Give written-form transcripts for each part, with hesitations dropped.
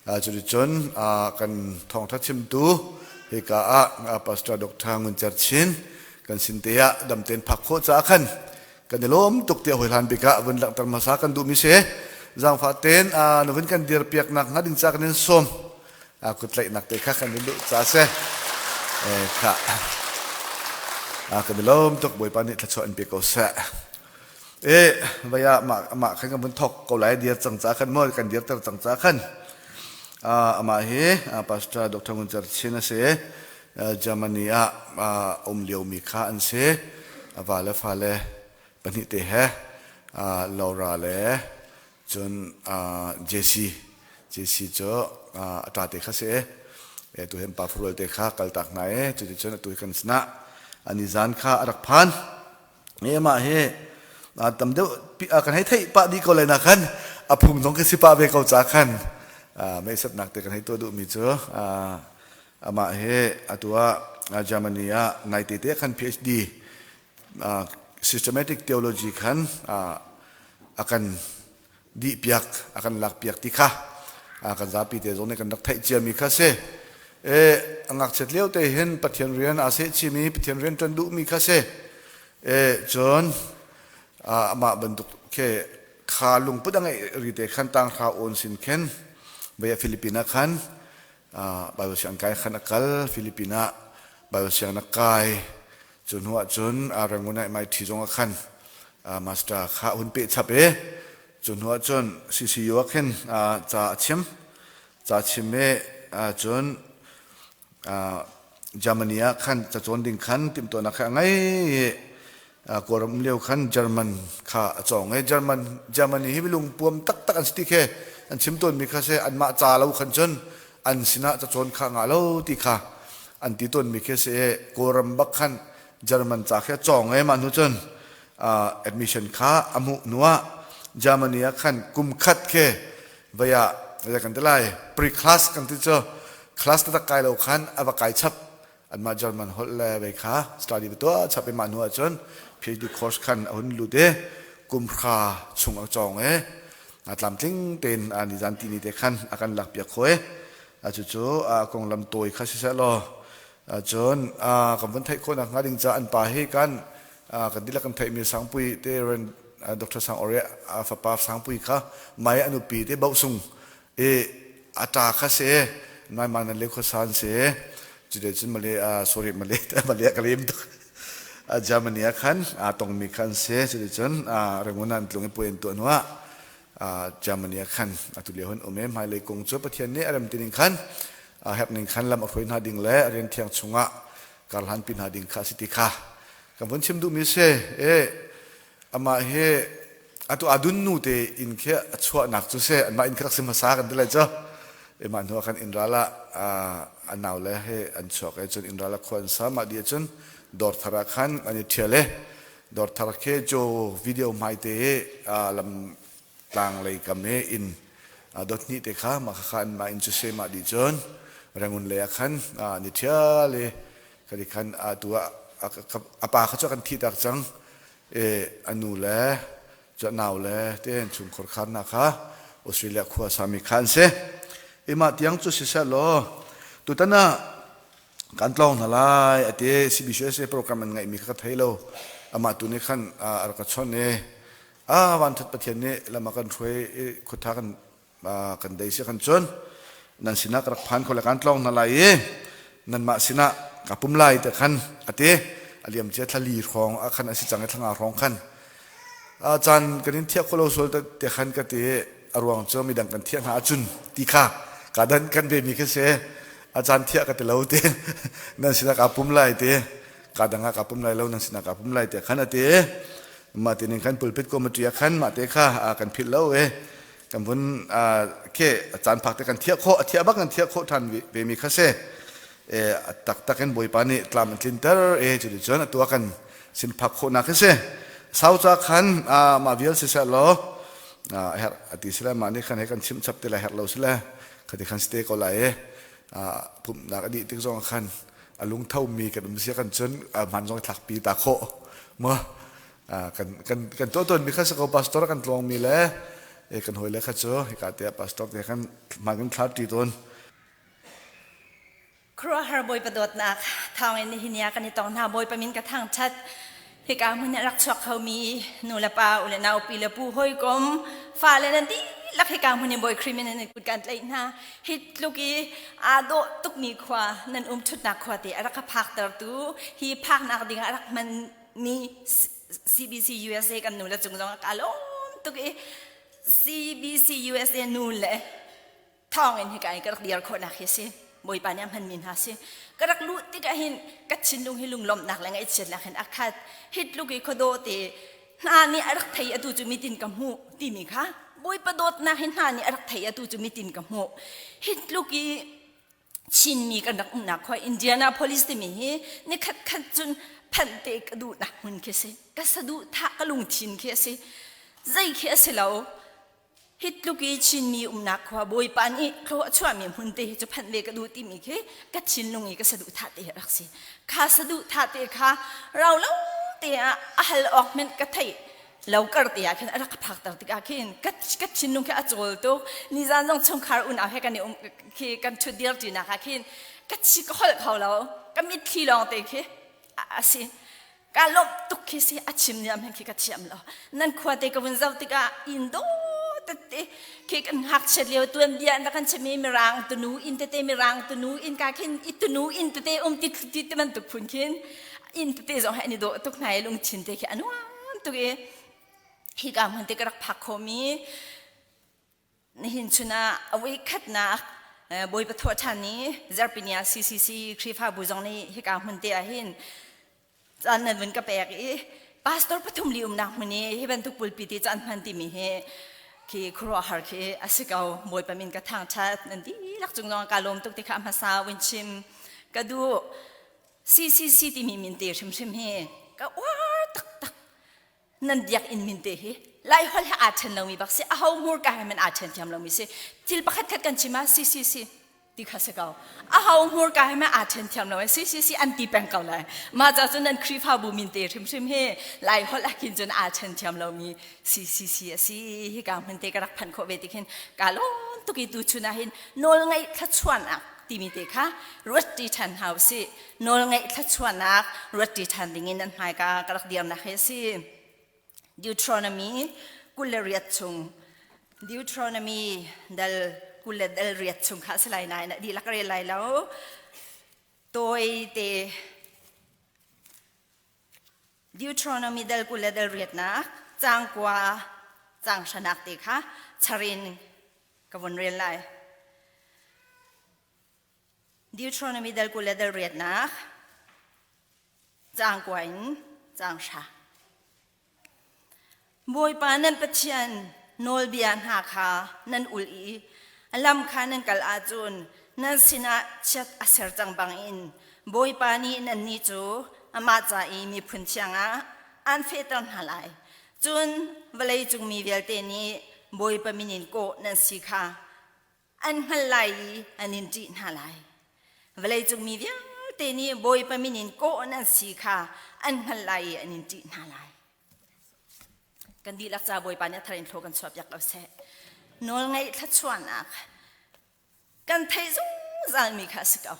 Cuticun kan thawngtha chimtu hika ah Pastor Dr. Ngun Cer Chin kan sin te ah damten phak khawh caah khan kan i lawm tuk tiah hoi hlan bik ah vun langhter hmasa kan duhmi si. Zaangfah tein na vun kan dir piaknak hnga ding ca kan in sawm. Kut tlaihnak te kha kan in duh ca si. Kha kan i lawm tuk Bawipa nih thluachuah in pe ko seh. E vaya mah mah khan kan vun thok ko lai dir cang ca khan maw kan dirter cang ca khan amah hi Pastor Dr. Ngun Cer Chin a si. Germany ah um liomi kha an si. A va le fale pahnih te he Laura le cun JC JC cu a ṭa te kha si. E tu hen pa farual te kha kaltak hna e cuticun atu hi kan sinah ani zan kha a rak phan. Mah hi tam deuh kan hei theih pah dih ko lai na khan a phung zong ka si pah ve ko ca khan meisatnak te kan hei tuah duhmi cu amah hi atu ah Germany ah naite te khan PhD systematic theology khan a kan dihpiak a kan lakpiak ti kha kan zapi te zong nih kan rak theih ciami kha si. E a ngakchiat lio te hin Pathian rian aa seh chimi Pathian rian ṭuan duhmi kha si. E cun amah bantuk khe kha lungput a ngeih ri te khan tanghra awn sin khin vei Philippines ah khan Bible siang kai khan a kal Philippines ah Bible siang a kai Cu hnu ahcun Rangoon ah MIT zong ah khan master kha hun peh chap i cu hnu ahcun CCU ah khin ca a chim. Ca chim i cun Germany ah khan cacawn ding khan timhtuahnak kha a ngei i Kawlram um lio khan German kha a cawng i German Germany hi milung puam taktak an si ti khi an chim tawnmi kha si anmah ca lo khan cun an sinah cacawn kha ngah lo ti kha an ti tawnmi khi si i Kawlram bak khan German ca khi a cawng i mah hnu cun admission kha a hmuh hnu ah Germany ah khan kum khat khi vei ah zei kan ti lai pre class kan ti cu class taktak kai lo khan a va kai chap anmah German holh le vei kha study va tuah chap i mah hnu ah cun PhD course khan a hun lut i kum hra chung a cawng i a tlamtling tein a nizan ti ni te khan a kan lak piak kho i a cucu a konglam tawi kha siseh law cun kan vun theih khawhnak hnga ding ca an pa hi kan kan dihlak kan theihmi Sangpui te Dr. Sang Ore a fapa Sangpui kha mai a nupi te Bohsung i a ṭa kha si nai ma nan le khuasan si cude cun male sorry male male ka lem tuk Germany ah khan aa tongmi khan si cude cun Rangoon ah an tlung i puai an tuah hnu ah Germany ah khan atu lio hun um i hmailei kong cu Pathian nih a rem tining khan herh ning khan lam a hruai hna ding le rian thiang chungah karhlan pi hna ding kha si ti kha kan vun chim duhmi si e amah hi atu adun nu te inn khi a chuahnak cu si anmah inn khi rak si hmasa kan ti lai cu mah hnu ah khan inn ral ah a nau le he an chuak i cun inn ral ah khua an sa mah dih cun dawr thar ah khan an i ṭhial i dawr thar khi cu video hmai te i lam tlang lei kam i inn dot hnih te kha mah kha anmah inn cu si mah dih cun Rangoon lei ah khan an i ṭhial i khadi khan atu ah a pa kha cu kan thih tak cang i a nu le cu a nau le tein chungkhur kharnak kha Australia khua sami kha an si. Imah tiang cu siseh law tutan ah kan tlawng hna lai ati CBCUSA program an ngeihmi kha ka thei lo amah tu nih khan a rak ka chawnh i a van that Pathian nih lam a kan hruai i khuatha kan kan dei si khan cun nan sinah ka rak phan kho le kan tlawng hna lai i nanmah sinah ka pum lai te khan ati a liam cia thla li hrawng ah khan a si cang i thla nga hrawng khan caan kan in thiah kholo sual te khan ka ti a ruang cu midang kan thiah hna ahcun ti kha ka dan kan ve mi kha si a caan thiah ka ti lo ti nan sinah ka pum lai ti ka dang ah ka pum lai lo nan sinah ka pum lai te khan ati mah ti ning khan pulpit committee ah khan mah te kha kan philh lo e kan vun ke caan phak te kan thiah khawh a thiah bak kan thiah khawh ṭhan ve mi kha si e taktak in bawipa nih tlam an tlinter e cuti cun atu ah kan sin phak khawhnak khi si sau ca khan mah vial si seh law herh ati sile mah nih khan he kan chimh chap te lai herh lo sile khati khan si te ko lai e pumhnak a dih tik zong khan a lungtho mi kan um sia kan cun hman zong thlak pi ta khawh ma kan kan kan tuah tawn mi kha si ko pastor kan tluang mi le Kan hawi le kha cu hika te ah pastor te khan hman kan thla ṭi tawn. Khuaruahhar Bawipa dawtnak thawngin nihin ni ah kan i tong hna. Bawipa min ka thangṭhat. Hika hmun ah rak chuak khomi nu le pa, u le nau, pi le pu, hawikom, fale nan dihlak hika hmun in Bawi Khrih min in kut kan tlaih hna. Hi tluk i aa dawh tukmi khua nan um ṭhutnak khua te a rak ka phaktertu hi phaknak ding ah a rak hmanmi CBC USA kan nu le cung zong ah kaa lawm tuk i CBC USA nu le thawngin hika in ka rak dir khawhnak hi a si. Bawipa nih a hmanmi hna si. Ka rak luh tikah hin ka thinlung hi lunglawmhnak le ngaihchiatnak hin a khat. Hi tluk i khuadawh te hna nih a rak thei atu cu mitin ka hmuh timi kha Bawipa dawtnak hi hna nih a rak thei atu cu mitin ka hmuh. Hi tluk i Chinmi kan rak umnak khua Indianapolis timi hi nikhat khat cun phanh te ka duhnak hmun khi si. Ka saduhthah ka lungthin khi a si. Zei khi a si lo. Hi tluk i Chinmi umnak khua Bawipa nih thlawh a chuahmi hmun te hi cu phanh ve ka duh timi khi ka thinlung i ka saduhthah te hi a rak si. Kha saduhthah te kha rau lo te ah a hal awk hmanh ka theih lo kar te ah khin a rak ka phakter tikah khin ka, ka thinlung khi a cawl tuk. Nizan zong chungkhar unau he kan i um khi kan ṭhut dir ṭinak ah khin ka chi ka holh kho lo. Ka mitthli lawng te khi a, a si. Ka lawmh tuk khi si a chim niam hen khi ka thiam lo. Nan khua te ka vun zoh tikah inn dawh tete khi kan ngakchiat lio tuanbia an rak kan chim i mirang tunu inn tete mirang tunu inn ka khin i tunu inn tete um ti ti ti bantuk phun khin inn tete zong he an i dawh tuk hna i lungthin te khi a nuam tuk i hika hmun te ka rak phak khawhmi Nihin chun ah a voikhatnak Bawipa thawhṭhan ni Zarhpini ah CCC Khrihfabu zong nih hika hmun te ah hin caan nan vun ka pek i pastor pathum li umnak hmun i hi bantuk pulpit i caan hman timi hi khi khuaruahhar khi a si ko. Bawipa min ka thangṭhat nan dihlak cung zong ka lawm tuk ti kha a hmasa vun chim ka duh. CCC timi min te hrimhrim hi ka uar taktak. Nan biakinn min te hi lai holh he aa ṭhen lomi bak si aho hmurka he men aa ṭhen thiam lomi si thil pakhat khat kan chim ah si si si ti kha si ko aho hmurka he men aa ṭhen thiam lo si si si an ti peng ko lai mah ca cun nan Khrihfabu min te hrimhrim hi lai holh ah khin cun aa ṭhen thiam lomi si si si a si hika hmun te ka rak phanh khawh ve ti khin ka lawm tuk i tu chun ah hin nawl ngaih thluachuahnak timi te kha ruat ṭi ṭhan hna usih nawlngaih thluachuahnak ruatṭi ṭhan dingin an hmaika ka rak dirnak hi a si. Deuteronomy 28 chung Deuteronomy dal 20 le dal riat chung kha a si lai nain a dihlak rel lai lo. Tawi te Deuteronomy dal 20 le dal riatnak caang kua caang hranak te kha charin ka vun rel lai. Deuteronomy dal 20 le dal riatnak caang kua in caang hra. Bawipa nan Pathian nawlbia hna kha nan ul i a lam kha nan kal ahcun nan sinah chiat a ser cang bangin Bawipa nih nannih cu amah ca i miphun thiang ah aan fehter hna lai. Cun vawleicung mi vialte nih Bawipa min in kawh nan si kha an hngalh lai i an in ṭih hna lai. Vawleicung mi vialte nih Bawipa min in kawh nan si kha an hngalh lai i an in ṭih hna lai. Kan dihlak ca Bawipa nih a thar in thlaw kan chuahpiak ko seh. Nawlngaih thluachuahnak kan theih zungzalmi kha a si ko.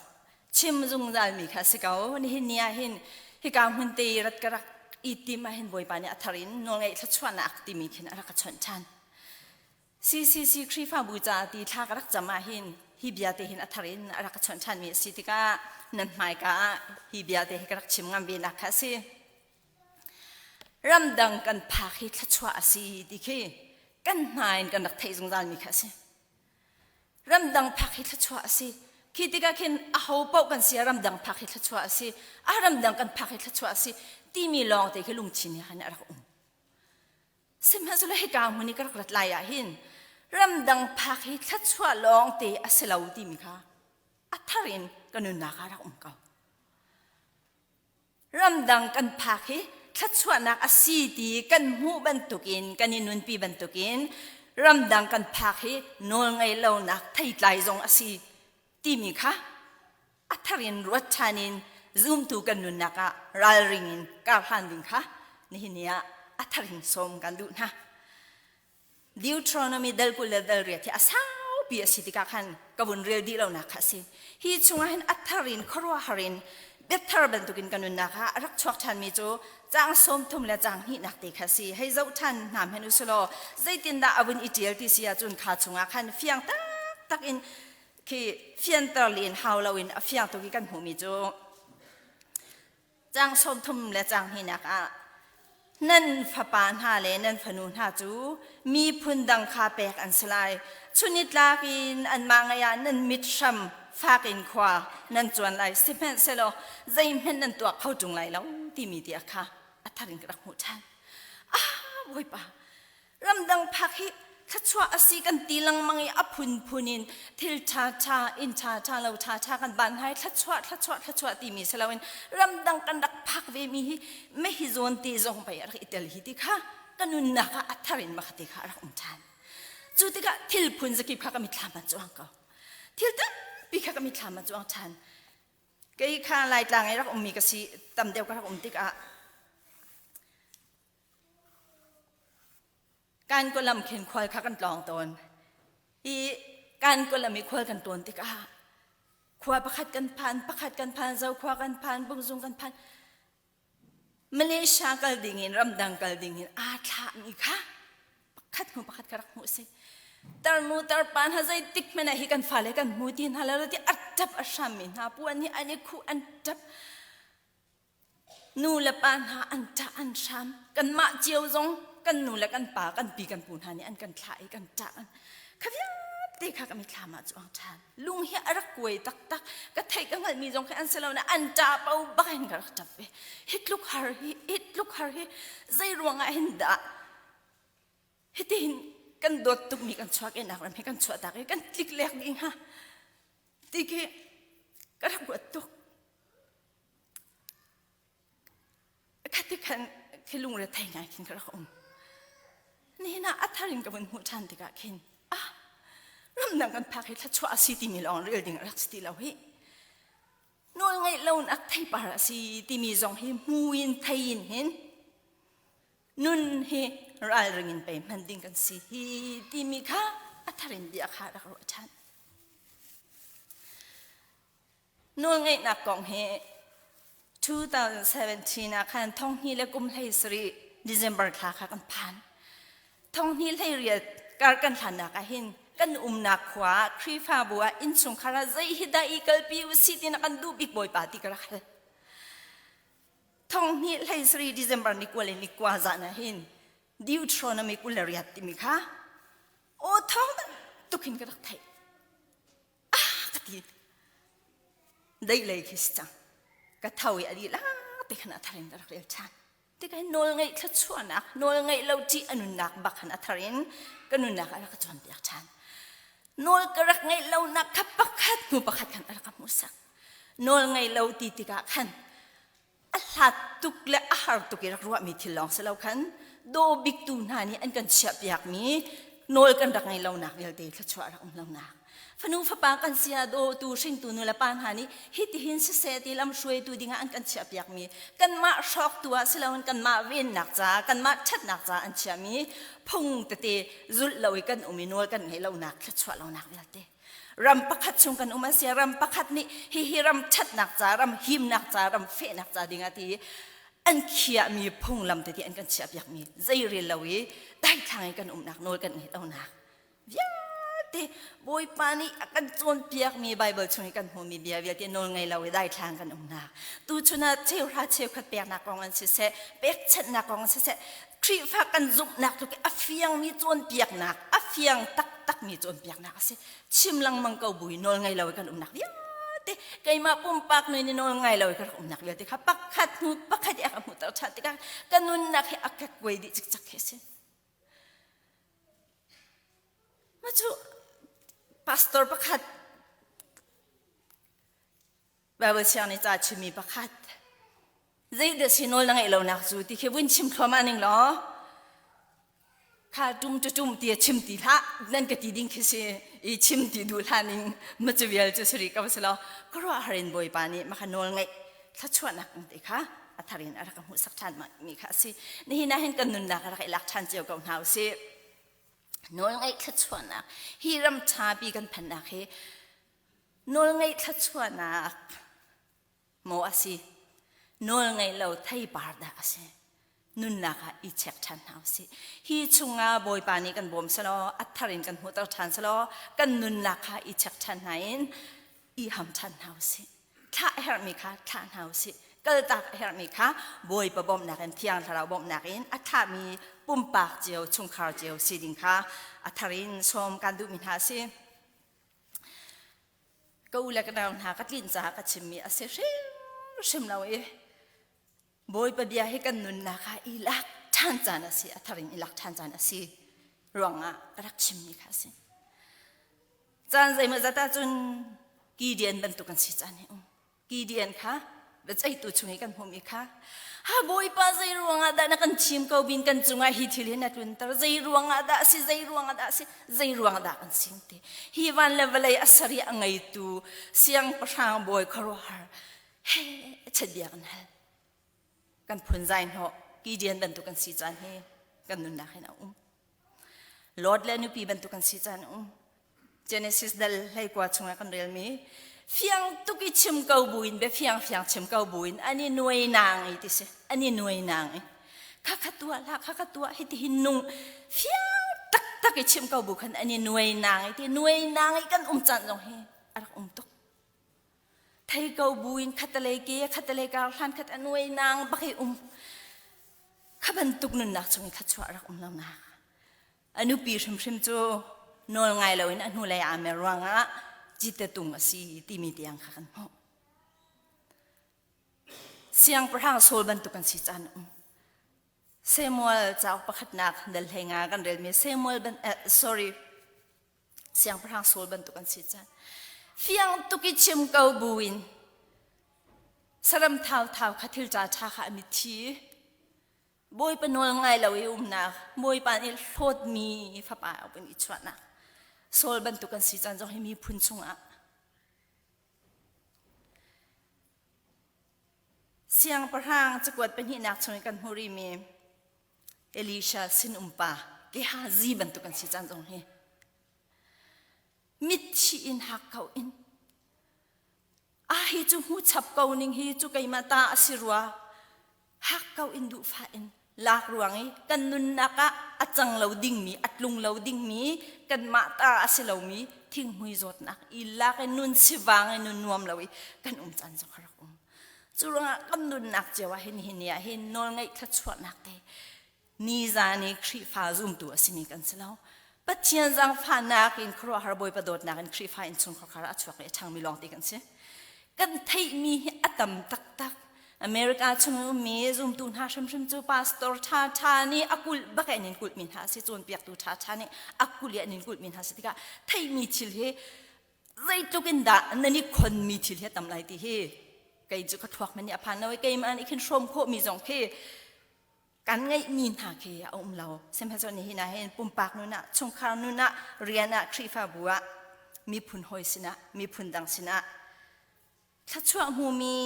Chim zungzalmi kha a si ko. Nihin ni ah hin hika hmun te i rat ka rak i tim ah hin Bawipa nih a thar in nawlngaih thluachuahnak timi khin a rak ka chawnh ṭhan. CCC Khrihfabu ca ti thla ka rak cam ah hin hi bia te hin a thar in a rak ka chawnh ṭhanmi a si tikah nan hmaika ah hi bia te hi ka rak chim ngam ve nak kha a si. Ramdang kan phak hi thluachuah a si ti khi kan hna in kan rak theih zungzalmi kha a si. Ramdang phak hi thluachuah a si. Khi tikah khin aho paoh kan si ah ramdang phak hi thluachuah a si. A ramdang kan phak hi thluachuah a si timi lawng te khi lungthin he khan a rak um. Sihmanhsehlaw hika hmun i ka rak rat lai ah hin ramdang phak hi thluachuah lawng te a si lo timi kha a thar in ka nunnak ah rak um ko. Ramdang kan phak hi thluachuahnak a si ti kan hmuh bantukin kan i nunpi bantukin ramdang kan phak hi nawlngei lonak theitlai zong a si timi kha a thar in ruat ṭhan in zumtu kan nunnak ah ralring in karhlan ding kha nihin ni ah a thar in sawm kan duh hna. Deuteronomy dal 20 le dal riat hi a saupi a si tikah khan ka vun rel dih lonak kha a si. Hi chungah hin a thar in khuaruahhar in biathar bantukin ka nunnak ah a rak chuak ṭhanmi cu caang 30 le caang hnihnak te kha a si. Hei zoh ṭhan hna hmenh u silaw zeitindah a vun i ṭial ti si ahcun kha chungah khan fiang taktak in khi fianter len hau loin a fiang tuk i kan hmuhmi cu Caang 30 le caang hnihnak ah nan fapa hna le nan fanu hna cu miphun dang kha pek an si lai. Chunitlak in anmah ngai ah nan mit hram fak in khua nan cuan lai. Sihmanhsehlaw zeihmanh nan tuah kho ṭung lai lo timi ti a kha a thar in ka rak hmuh ṭhan. Ah, Bawipa, Ramdang phak hi thluachuah a si kan ti lengmang i a phunphun in thil ṭhaṭha, inn ṭhaṭha, lo ṭhaṭha kan van hai thluachuah, thluachuah, thluachuah timi si loin ramdang kan rak phak vemi hi mehi zawn te zong pei a rak i tel hi ti kha ka nunnak ah a thar in makhat te kha a rak um ṭhan. Cu tikah thil phun zakip kha ka mitthlam ah cuang ko. Thil tampi kha ka mitthlam ah cuang ṭhan. Kei kha Laitlang i rak ummi ka si tam deuh ka rak um tikah Kan kawlam khin khual kha kan tlawng tawn. I kan kawlam i khual kan tawn tikah khua pakhat kan phan, pakhat kan phan, Zokhua kan phan, Bungzung kan phan. Malaysia kal ding in ramdang kal ding in aa thlahmi kha pakhat hnu pakhat ka rak hmuh si. Tarnu tarpa hna zeitik hmanh ah hi kan fale kan hmu ti hna lo ti a ṭap a hrammi hna puan hi an i khuh an ṭap. Nu le pa hna an ṭah an hram. Kanmah cio zong kan nu le kan pa kan pi kan pu hna nih an kan thlah i kan ṭah. Kha vialte kha ka mitthlam ah cuang ṭhan. Lung hi a rak kuai taktak. Ka theih ka hngalhmi zong khi an si lo na an ṭah po bak hin ka rak ṭap ve. Hi tluk har hi, hi tluk har hi zei ruangah hin dah hitihin kan dawt tukmi kan chuak i nak ram hi kan chuahtak i kan tlik lek dih hnga ti khi ka rak ruat tuk. Khati khan khi lungre thei ngai khin ka rak um. Nihin ah a thar in ka vun hmuh ṭhan tikah khin ah ramdang kan phak hi thluachuah a si timi lawng rel ding a rak si ti lo hi. Nawl ngeih lonak theipar a si timi zong hi hmu in thei in hin nun hi ralring in pei hman ding kan si hi timi kha a thar in bia kha rak ruah ṭhan. Nawlngeihnak kong hi 2017 ah khan thonghnih le kum 17 December thla kha kan phan. Thonghnih 18 kar kan hlannak ah hin kan umnak khua ah Khrihfabu ah innchungkhar ah zei hi dah i kalpi u si ti na kan duh bik Bawipa ti ka rak hal. Thonghnih 17 December ni kua le ni kua zan ah hin Deuteronomy 28 timi kha aw thawng bantuk hin ka rak theih. Ah ka ti. Dei lei khi si cang. Ka tho i a dih la te khan a thar in ka rak rel ṭhan. Tikah nawl ngeih thluachuahnak, nawl ngeih lo ṭih a nunnak bak khan a thar in ka nunnak a rak ka cawnpiak ṭhan. Nawl ka rak ngeih lonak kha pakhat hnu pakhat khan a rak ka hmuhsak. Nawl ngei lo ti tikah khan a hlat tuk le a har tuk i rak ruahmi thil lawng si lo khan daw biktu hna nih an kan chiahpiakmi nawl kan rak ngeih lonak vialte thluachuah rak um lonak fanu fapa kan sia dawtu hringtu nu le pa hna nih hitihin siseh ti lam hruaitu dingah an kan chiahpiakmi kanmah hrawktu ah siloin kanmah vennak ca kanmah ṭhatnak ca an chiahmi phung tete zulh lo i kan um i nawl kan ngeih lonak thluachuah lonak vialte Ram pakhat chung kan um a si ram pakhat nih hihi ram ṭhatnak ca ram himnak ca ram fehnak ca dingah ti an khiahmi phunglam tete an kan chiahpiakmi zei rel lo i daithlang i kan umnak nawl kan ngeih lonak vialte Bawipa nih a kan cawnpiakmi Baibal chung i kan hmuhmi bia vialte nawl ngei lo i daithlang kan umnak tuchun ah cheuhra cheukhat peknak kong an siseh pekchanhnak kong an siseh Khrihfa kan zumhnak tluk i a fiangmi cawnpiaknak, a fiang taktakmi cawnpiaknak a si. Chim lengmang ko bu i nawl ngei lo i kan umnak vialte, keimah pumpak nuin i nawl ngai lo i ka rak umnak vialte kha pakhat hnu pakhat i a ka hmuhter ṭhan tikah ka nunnak hi a kekkuai dih cikcek khi a si. Mah cu pastor pakhat Bible siang nih ca chimmi pakhat zeidah si nawl na ngeih lonak cu ti khi vun chim thluahmah ning law kha tum tu tum ti chim ti hlah nan ka ti ding khi si i chim ti duh hlah ning ma cu vial cu sari ka si lo ka ruah harin bawipa nih maka nawl ngeih thluachuahnak te kha a tharin a rak ka hmuhsak ṭhan mi kha a si nihin ah hin kan nunnak a rak i lak ṭhan cio ko hna usih. Nawlngaih thluachuahnak hi ram ṭhapi kan phannak hi nawlngaih thluachuahnak maw a si nawlngaih lo theipar dah a si nunnak ah i check ṭhan hna usih hi chungah Bawipa nih kan bawm selaw a thar in kan hmuhter ṭhan selaw kan nunnak kha i check ṭhan hna in i ham ṭhan hna usih thlah a herhmi kha thlah hna usih kaltak a herhmi kha Bawipa bawmhnak in Thiang Thlarau bawmhnak in a thlahmi pumpak cio chungkhar cio si ding kha a thar in sawm kan duhmi hna a si. Ka u le ka nau hna ka tlin caah ka chimmi a si hrimhrim lo i Bawipa bia hi kan nunnak ah i lak ṭhan caan a si, a thar in i lak ṭhan caan a si ruangah ka rak chimmi kha a si. Caan zeimaw zat ahcun Gideon bantuk kan si caan hi um. Gideon kha biaceihtu chung i kan hmuhmi kha ha Bawipa zei ruangah dah na kan thim ko bin kan cungah hi thil hi na tlunter zei ruangah dah si zei ruangah dah si zei ruangah dah kan sing ti hi van le vawlei a sari a ngeitu siangpahrang bawi khuaruahhar he chatbia kan hal kan phunzai hnawh Gideon bantuk kan si caan hi kan nunnak hin a um Lord le nupi bantuk kan si caan um Genesis dal hleikua chungah kan relmi fiang tuk i chim ko buin bia fiang fiang chim ko buin ani nuai nang i ti si ani nuai nang i kha kha tuah hlah kha kha tuah hi ti hin nung fiang taktak i chim ko bu khan ani nuai nang i ti nuai nang i kan um caan zong hi a rak um tuk Thei ko buin khatalei ke khatalei kar hlan khat a nuai nang bak i um. Kha bantuk nunnak chung i thluachuah rak um lo nak. A nupi hrimhrim cu nawl ngai loin a hnulei aa mer ruangah cite tung a si timi tiang kha kan hmuh. Siangpahrang Saul bantuk kan si caan um. Samuel cauk pakhatnak dal hlei nga kan relmi Samuel ban, eh, sorry siangpahrang Saul bantuk an si cang. Fiang tuk i chim ko buin saram thauthau kha thil ṭha ṭha kha a mitthi. Bawipa nawl ngai lo i umnak, Bawipa nih hlawtmi fapa in i chuahnak. Saul bantuk an si caan zong hi miphun chungah Siangpahrang cakuat pahnihnak chung i kan hmuh rihmi Elisha sinumpa Gehazi bantuk an si caan zong hi mitthi in hak ko in a hi cu hmu chap ko ning hi cu keimah ta a si rua hak ko in duhfah in lak ruang i kan nunnak ah a cang lo dingmi a tlung lo dingmi kanmah ta a si lomi thinghmui zawtnak i lak i nun sivang i nun nuam lo i kan um caan zong a rak um Cu ruangah kan nunnak cio ah hin hi ni ah hin nawlngaih thluachuahnak te nizan i Khrihfa zumtu a simi kan si lo. Pathian zaangfahnak in khuaruahhar Bawipa dawtnak in Khrihfa innchungkhar ah a chuak i a ṭhangmi lawngte kan si. Kan theihmi hi a tam taktak. America chung i ummi zumtu hna hrimhrim cu pastor ṭhaṭha nih a kulh bak in in kulhmi hna a si, cawnpiaktu ṭhaṭha nih a kulh i an in kulhmi hna si tikah theihmi thil hi zeitluk in dah nan i khonmi thil hi a tam lai ti hi kei cu ka thluak man nih a phan lo i keimah nih khin hrawm khawhmi zong khi kan ngeihmi hna khi a um lo sihmanhsehlaw nihin ah hin pumpak nun ah chungkhar nun ah rian ah Khrihfabu ah miphun hawi sinah miphun dang sinah Thluachuah hmumi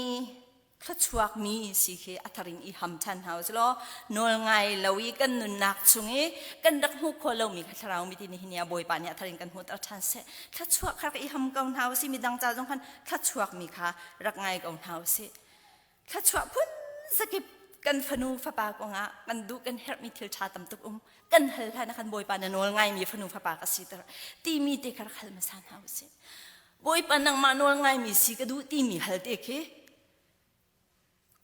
thluachuakmi si khi a thar in i ham ṭhan hna usih law nawl ngai lo i kan nunnak chung i kan rak hmuh khawh lomi kha thlarau mi ti nihin ni ah Bawipa nih a thar in kan hmuhter ṭhan seh. Thluachuah kha rak i ham ko hna usih midang ca zong khan thluachuakmi kha rak ngai ko hna usih. Thluachuah phun zakip kan fanu fapa kongah kan duh kan herhmi thil ṭha tam tuk um kan hal hlan ah khan Bawipa na nawl ngaimi fanu fapa ka siter timi te kha rak hal hmasa hna usih. Bawipa nangmah nawl ngaimi si ka duh timi hal te khi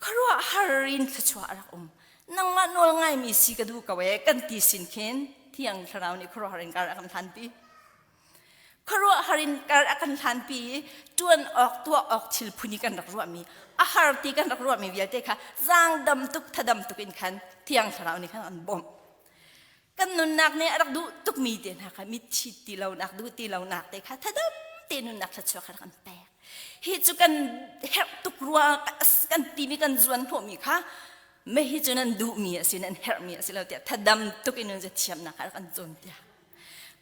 khuaruahhar in thluachuah a rak um. Nangmah nawl ngaimi si ka duh ko ee kan ti sin khin Thiang Thlarau nih khuaruahhar in kar a kan hlanpi. Khuaruahhar in kar a kan hlanpi i ṭuan awk tuah awk thil phun i kan rak ruahmi a har ti kan rak ruahmi vialte kha zaangdam tuk thadam tuk in khan Thiang Thlarau nih khan an bawmh. Kan nunnak nih a rak duh tukmi te hna kha mitthit ti lonak duh ti lonak te kha thadam te nunnak thluachuah kha rak an pek. Hi cu kan herh tuk rua kan timi kan zuan hnawhmi kha me hi cu nan duhmi a si nan herhmi a si lo tiah thadam tuk in nun thiamnak kha rak an cawnpiak.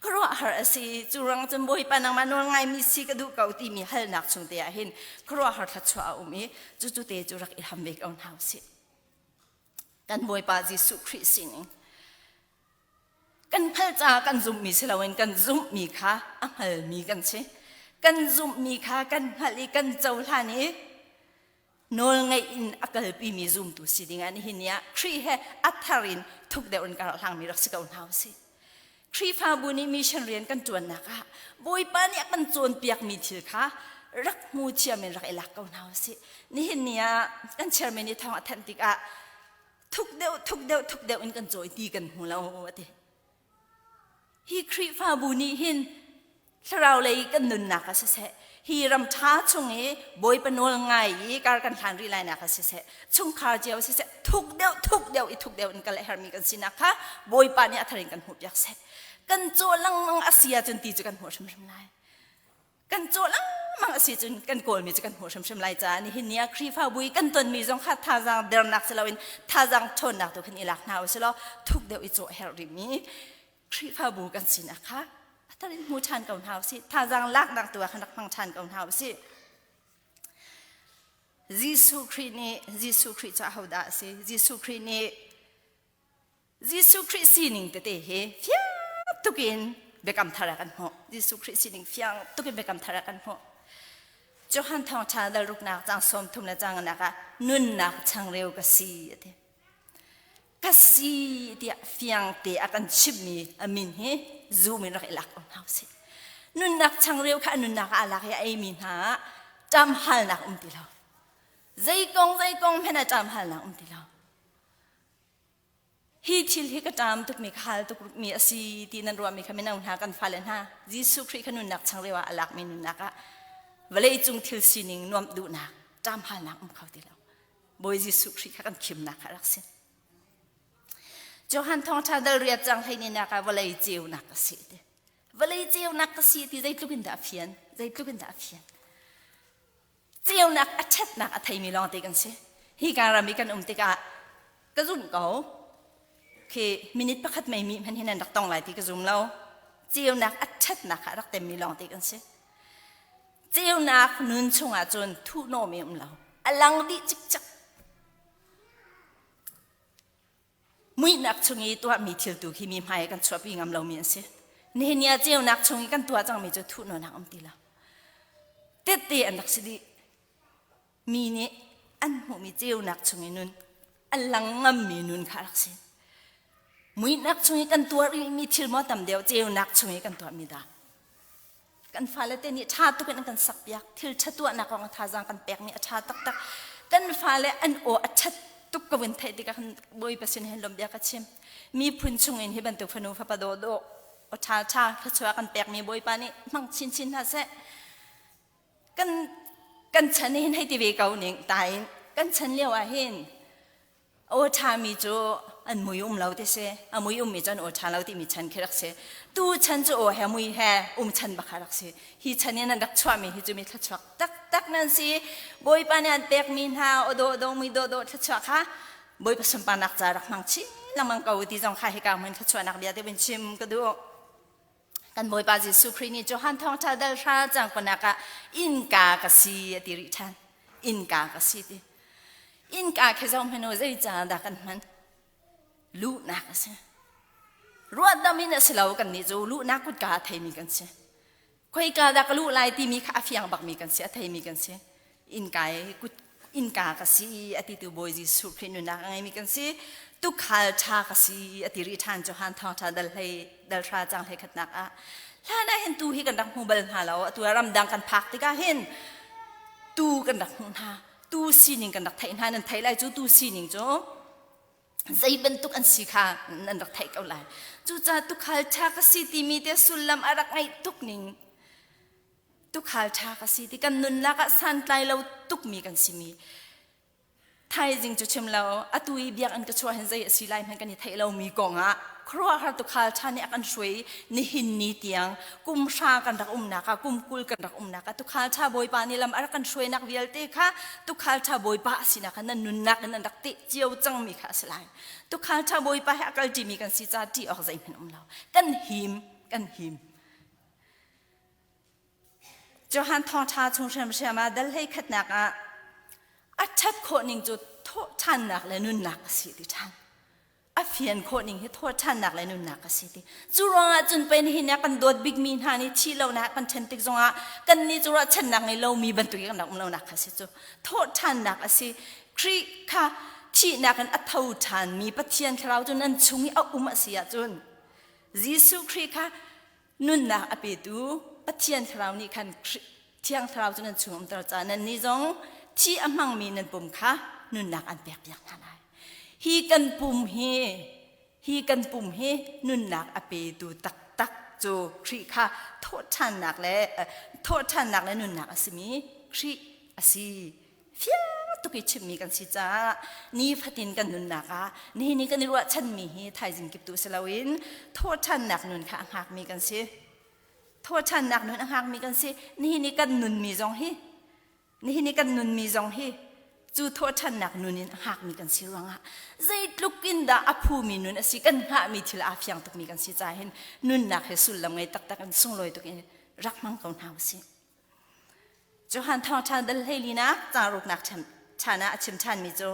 Khuaruahhar a si cu ruang cun Bawipa nangmah nawl ngaimi si ka duh ko timi halnak chung te ah hin khuaruahhar thluachuah a um i cucu te cu rak i ham ve ko hna usih. Kan Bawipa Jesuh Khrih sining. Kan hngalh caah kan zumhmi si loin kan zumhmi kha a hngalmi kan si. Kan zumhmi kha kan hngalh i kan cohlan i nawlngeih in a kalpimi zumtu si dingah nihin ni ah Khrih he a thar in thuk deuh in kar hlangmi rak si ko hna usih. Khrihfabu nih mission rian kan ṭuannak ah Bawipa nih a kan cawnpiakmi thil kha rak hmu thiam in rak i lak ko hna usih. Nihin ni ah kan chairman nih thawng a thanh tikah thuk deuh thuk deuh thuk deuh in kan cawi ti kan hmu lo a ti. Hi Khrihfabu nih hin thlarau lei kan nunnak ah siseh hi ram ṭha chung i Bawipa nawl ngai i kar kan hlan rih lainak ah siseh chungkhar cio siseh thuk deuh thuk deuh i thuk deuh in kal a hermi kan sinak kha Bawipa nih a thar in kan hmuhpiak seh. Kan caw lengmang a si ahcun ti cu kan hmuh hrimhrim lai. Kan caw lengmang a si cun kan kawlmi cu kan hmuh hrimhrim lai caah nihin ni ah Khrihfabu i kan tonmi zong kha thazaang dernak si loin thazaang ṭhawnnak tu khan i lak hna u sih law thuk deuh i cawh herh rihmi Khrihfabu kan sinak kha a tar in hmu ṭhan ko hna usih. Thazaang laknak tu ah khan rak hmang ṭhan ko hna usih. Jesuh Khrih nih Jesuh Khrih cu ahodah a si? Jesuh Khrih nih Jesuh Khrih sining tete hi fiang tukin biakam thar ah kan hmuh. Jesuh Khrih sining fiang tukin biakam thar ah kan hmuh. Johan thawngṭha dal ruknak cang sawm thum le cang nak ah nunnak changreu ka si a ti. Ka si tiah fiang te a kan chimhmi a min hi zum in rak i lak ko hna usih. Nunnak changreu kha a nunnak ah a lak i a eimi hna ah ṭamhalnak um ti lo. Zei kong zei kong hmanh ah ṭamhalnak um ti lo. Hi thil hi ka ṭam tukmi ka hal tukmi a si ti nan ruahmi kha mino hna kan fale hna Jesuh Khrih kha nunnak changreu ah a lakmi nunnak ah vawleicung thil sining nuamh duhnak ṭamhalnak um kho ti lo. Bawi Jesuh Khrih kha kan khimnak kha a rak si. Johan thawngṭha dal riat cang hlei nak ah vawlei ceunak ka si ti. Vawlei ceunak ka si ti zeitluk in dah a fian? Zeitluk in dah a fian? Ceunak a ṭhatnak a theimi lawngte kan si. Hi ka ram i kan um tikah ka zumh ko. Khi minute pakhat mei mi hmanh hin an rak tong lai ti ka zum lo. Ceunak a ṭhatnak kha a rak temmi lawngte kan si. Ceunak nun chungah cun thuhnawmi um lo. A lang dih cikcek. Muihnak chung i tuahmi thil tu khi mi hmai kan chuahpi ngam lomi an si. Nihin ni ah ceunak chung i kan tuah cangmi cu thuhnawhnak um ti lo. Tette an rak si dih. Mi nih an hmuhmi ceunak chung i nun, a lang ngammi nun kha a rak si. Muihnak chung i kan tuah rihmi thil maw tam deuh ceunak chung i kan tuahmi dah? Kan fale te nih ṭha tuk in an kan sakpiak. Thil ṭha tuahnak kong thazaang kan pekmi a ṭha taktak. Kan fale an aw a ṭhat tuk ko in theih tikah kan Bawipa sin hin lawmhbia ka chim. Miphun chung in hi bantuk fanu fapa dawhdawh aw ṭha ṭha thluachuah kan pekmi Bawipa nih hmang chinchin hna seh. Kan kan chan hin hei ti ve ko ning ta in kan chan lio ah hin aw ṭhami cu an mui um lo ti si a mui ummi cu an aw ṭha lo timi chan khi rak si tu chan cu aw he mui he um chan bak rak si hi chan in an rak chuahmi hi cu mi thluachuak taktak nan si bawipa nih an pekmi hna aw dawh dawh mui dawh dawh thluachuak kha bawipa sunparnak ca rak hmang chin lengmang ko ti zong kha hika hmun thluachuahnak bia te vun chim ka duh Kan Bawipa Jesuh Khrih nih Johan thawngṭha dal hra cang panak ah innka ka si a ti rih ṭhan. Innka ka si ti. Innka khi zoh hmanh u zei dah kan hman? Luhnak a si. Ruahdam in a si lo kan nih cu luhnak kutka a theimi kan si. Khoika dah ka luh lai timi kha a fiang bakmi kan si, a theimi kan si. Innka i kut innka ka si a ti tu Bawi Jesuh Khrih nunnak a ngeimi kan si tukhal ṭha ka si a ti rih ṭhan Johan thawngṭha dal hlei dal hra cang hlei khatnak ah hlan ah hin tu hi kan rak hmu bal hna lo atu ah ramdang kan phak tikah hin tu kan rak hmuh hna tu sining kan rak theih hna nan theih lai cu tu sining cu zei bantuk an si kha nan rak theih ko lai cucaah tukhal ṭha ka si timi te sullam a rak ngeih tuk ning Tukhal ṭha ka si ti kan nunnak ah santlai lo tukmi kan simi thaizing cu chim lo atu i biakinn ka chuah hin zei a si lai hmanh kan i theih lomi kong ah khuaruahhar tukhal ṭha nih a kan hruai nihin ni tiang kum hra kan rak umnak ah kum 20 kan rak umnak ah tukhal ṭha bawipa nih lam a rak kan hruainak vialte kha tukhal ṭha bawipa a sinak kha nan nunnak in nan rak teh cio cangmi kha a si lai tukhal ṭha bawipa he a kal ṭimi kan si ca ṭih awk zeihmanh um lo kan him kan him Johan thawngṭha chung hrimhrim ah dal hlei khatnak ah a ṭhat khawh ning cu thawhṭhannak le nunnak a si ti ṭhan. A fian khawh ning hi thawṭhannak le nunnak a si ti. Cu ruangah cun pei nihin ah kan dawt bikmi hna nih thi lonak kan ṭhen tik zongah kannih cu ruahchannak ngei lomi bantuk i kan rak um lonak kha si cu. Thawhṭhannak a si. Khrih kha thihnak in a tho ṭhanmi Pathian Thlarau cu nan chung i a um a si ahcun Jesuh Khrih kha nunnak a petu Pathian Thlarau nih khan Thiang Thlarau cu nan chung umter caah nannih zong thi a hmangmi nan pum kha nunnak an pekpiak hna lai. Hi kan pum hi hi kan pum hi nunnak a petu taktak cu Khrih kha thawhṭhannak le thawhṭhannak le nunnak a simi Khrih a si. Fiang tuk i chimmi kan si caah nifatin kan nunnak ah nihin i kan i ruahchanmi hi thaizing kip tu si loin thawhṭhannak nun kha a hngakmi kan si. Thawhṭhannak nun a hngakmi kan si. Nihin i kan nunmi zong hi nihin i kan nunmi zong hi cu thawhṭhannak nun in a hngakmi kan si ruangah zeitluk in dah a phumi nun a si kan hngahmi thil aa fiang tukmi kan si caah hin nunnak hi sullam ngei taktak in sunglawi tuk in rak hmang ko hna usih. Johan thawngṭha dal hleilinak caang ruknak ṭhan ah a chim ṭhanmi cu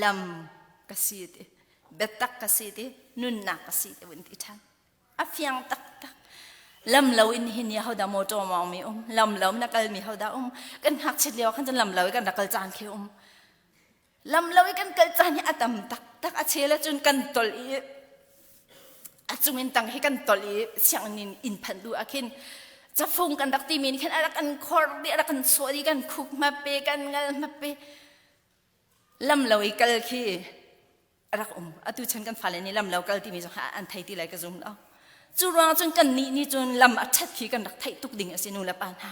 lam ka si ti biatak ka si ti nunnak ka si ti vun ti ṭhan. A fiang taktak. Lam lo in hin hi hodah motor mawngmi um lam lo na kalmi hodah um kan ngakchiat lio khan cun lam lo i kan rak kal caan khi um lam lo i kan kal caan hi a tam taktak a chel ahcun kan tol i a cung in tang hi kan tol i sianginn in inn phanh duh ah khin cafung kan rak timi nih khin a rak kan khor dih a rak kan suah dih kan khuk hmape kan ngal hmape lam lo i kal khi a rak um atu chan kan fale nih lam lo kal timi zong an thei ti lai ka zum lo cu ruang cun kan nih nih cun lam a ṭhat khi kan rak theih tuk ding a si nu le pa hna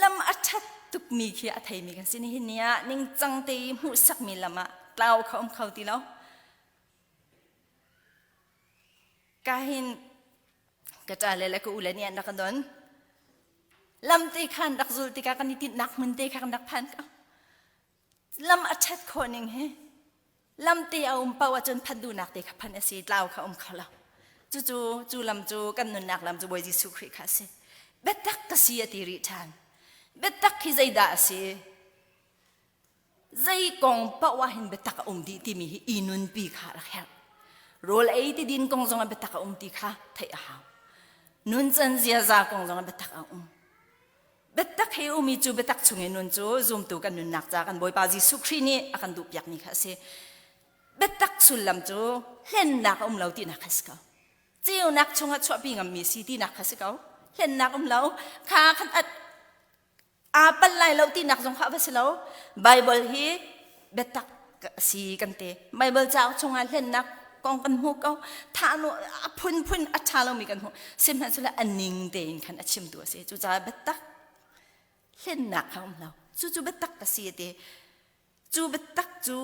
lam a ṭhat tukmi khi a theimi kan si nihin ni ah ningcang te i hmuhsakmi lam ah tlau kha um kho ti lo ka hin ka ṭale le ka ule nih an rak ka don lam te khan rak zul tikah kan i tinhnak hmun te kha kan rak phan ko lam a ṭhat khawh ning hi lamte a um paoh ahcun phanh duhnak te kha phanh a si tlau kha um kho lo cucu cu lam cu kan nunnak lam cu Bawi Jesuh Khrih kha a si biatak ka si a ti rih ṭhan biatak hi zeidah a si zei kong paoh ah hin biatak a um dih timi hi i nunpi kha rak herh rawl ei ti din kong zong ah biatak a um ti kha theih a hau nuncan ziaza kong zong ah biatak a um Biatak he umi cu biatak chung i nun cu zumtu kan nunnak ca kan Bawipa Jesuh Khrih nih a kan duhpiakmi kha a si. Biatak sullam cu hlennak a um lo tinak kha si ko. Ceunak chungah chuahpi ngammi si tinak kha si ko. Hlennak um lo. Kha khan at aa pal lai lo tinak zong kha a va si lo. Bible hi biatak si kan ti. Bible cauk chungah hlennak kong kan hmu ko. Thah nu a phunphun a ṭha lomi kan hmuh. Sihmanhsehlaw a ning tein khan a chimtu a si. Cucaah biatak hlennak kha um lo. Cucu biatak ka si a ti. Cu biatak cu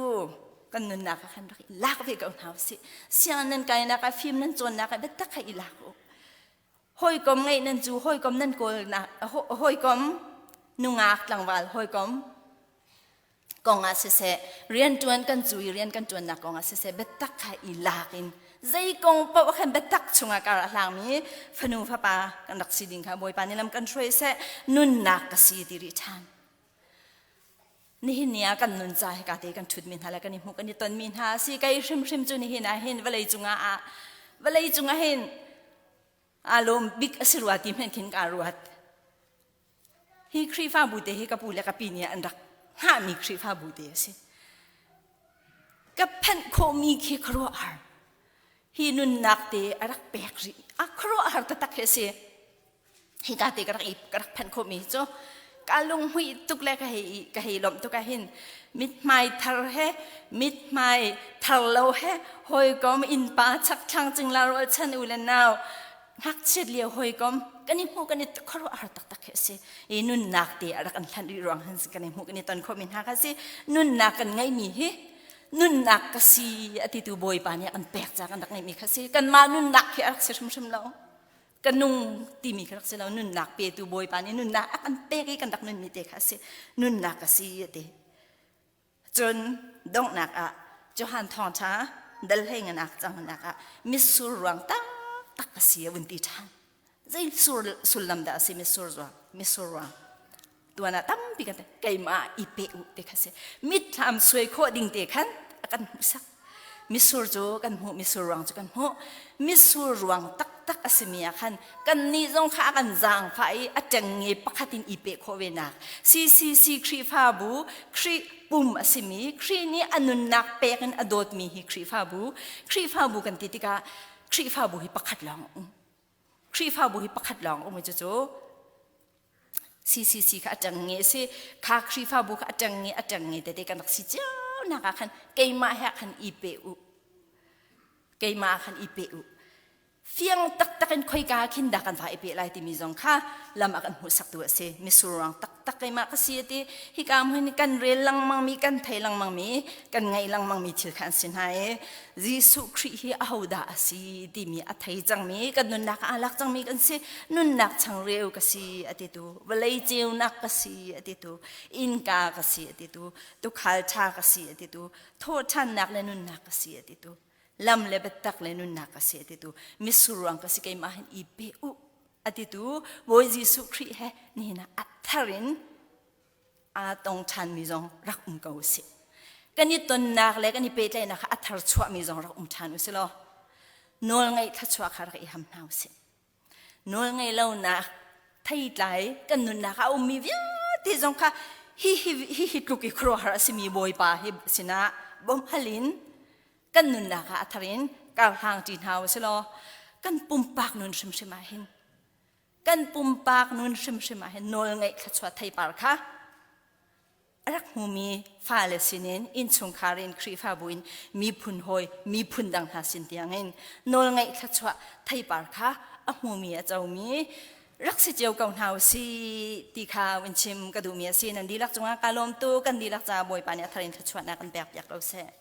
kan nunnak ah khan rak i lak ve ko hna usih. Sianginn nan kainak ah fim nan cawnnak ah biatak kha i lak u. Hawikom ngeih nan cu hawikom nan kawlnak hawikom nungak tlangval hawikom kong ah siseh rianṭuan kan cu i rian kan ṭuannak kong ah siseh biatak kha i lak in zei kong paoh khan biatak chungah kar a hlangmi fanu fapa kan rak si ding kha Bawipa nih lam kan hruai seh nunnak ka si ti rih ṭhan nihin ni ah kan nun ca hika te kan ṭhutmi hna le kan i hmuh kan i tonmi hna a si kei hrimhrim cu nihin ah hin vawlei cungah ah vawlei cungah hin aa lawm bik a si rua ti hmanh khin kaa ruat Hi Khrihfabu te hi ka pu le ka pi nih an rak hngahmi Khrihfabu te a si. Ka phanh khawhmi khi khuaruahhar. Hi nunnak te a rak pek rih. A khuaruahhar taktak khi a si. Hika te ka rak i ka rak phanh khawhmi cu ka lunghmuih tuk le ka hei ka hei lawmh tuk ah hin mithmai thar he mithmai thar lo he hawikom innpa chakthlang cingla rualchan u le nau ngakchiat lio hawikom kan i hmuh kan i khuaruahhar taktak khi a si i nunnak te a rak an hlanh rih ruang hin kan i hmuh kan i ton khawhmi hna kha si nunnak kan ngeihmi hi nunnak ka si a titu bawipa nih an pek ca kan rak ngeihmi kha si kanmah nunnak khi a rak si hrimhrim lo ka nung timi kha rak si lo nunnak petu bawipa nih nunnak a kan pek i kan rak nunmi te kha a si nunnak ka si a ti Cun donghnak ah Johan Thawngṭha dal hlei nganak cangnak ah mitsur ruang taktak a si a vun ti ṭhan. Zei sur sullam dah a si mitsur ruang? Mitsur ruang. Tuan ah tampi kan keimah i pe u te kha si. Mitthlam suai khawh ding te khan a kan hmuhsak. Mitsur cu kan hmuh, mitsur ruang cu kan hmuh. Mitsur ruang taktak a simi ah khan kannih zong kha a kan zaangfah i a ṭengnge pakhat in i peh khawh ve nak CCC Khrihfabu Khrih pum a simi Khrih nih a nunnak pek in a dawtmi hi Khrihfabu Khrihfabu kan ti tikah Khrihfabu hi pakhat lawng um Khrihfabu hi pakhat lawng um i cucu CCC kha a ṭengnge a si kha Khrihfabu kha a ṭengnge a ṭengnge tete kan rak si cio nak ah khan keimah he khan i pe u keimah ah khan i pe u fiang taktak in khoika khin dah kan va i pe lai timi zong kha lam a kan hmuhsaktu a si misur ruang taktak keimah ka si ti hika hmun kan rel lengmang mi kan thei lengmang mi kan ngaih lengmang mi thil kha an si hna i Jesuh Khrih hi ahodah a si timi a thei cangmi kan nunnak ah lak cangmi kan si nunnak changreu ka si a titu vawlei ceunak ka si a titu innka ka si a titu tukhal ṭha ka si a titu thawhṭhannak le nunnak ka si a titu lam le biatak le nunnak ka si a titu mitsur ruang ka si keimah hin i pe u a titu Bawi Jesuh Khrih he nihin ah a thar in aa tong ṭhanmi zong rak um ko usih. Kan i tonnak le kan i pehtlaihnak kha a thar chuahmi zong rak um ṭhan usih law nawl ngeih thluachuah kha rak i ham hna usih. Nawl ngeih lonak theitlai kan nunnak ah a ummi vialte zong kha hi hi hi hi tluk i khuaruahhar a simi Bawipa hi sinah bawmhhal in kan nunnak ah a thar in karhlang ṭi hna usih law kan pumpak nun hrimhrim ah hin kan pumpak nun hrimhrim ah hin nawlngaih thluachuah theipar kha a rak hmumi fale sinin innchungkhar in Khrihfabu in miphun hawi miphun dang hna sin tiangin nawlngaih thluachuah theipar kha a hmumi a comi rak si cio ko hna u si ti kha un chim ka duhmi a si nan dihlak cungah ka lawm tu kan dihlak ca Bawipa nih a thar in thluachuahnak kan pek piak ko seh.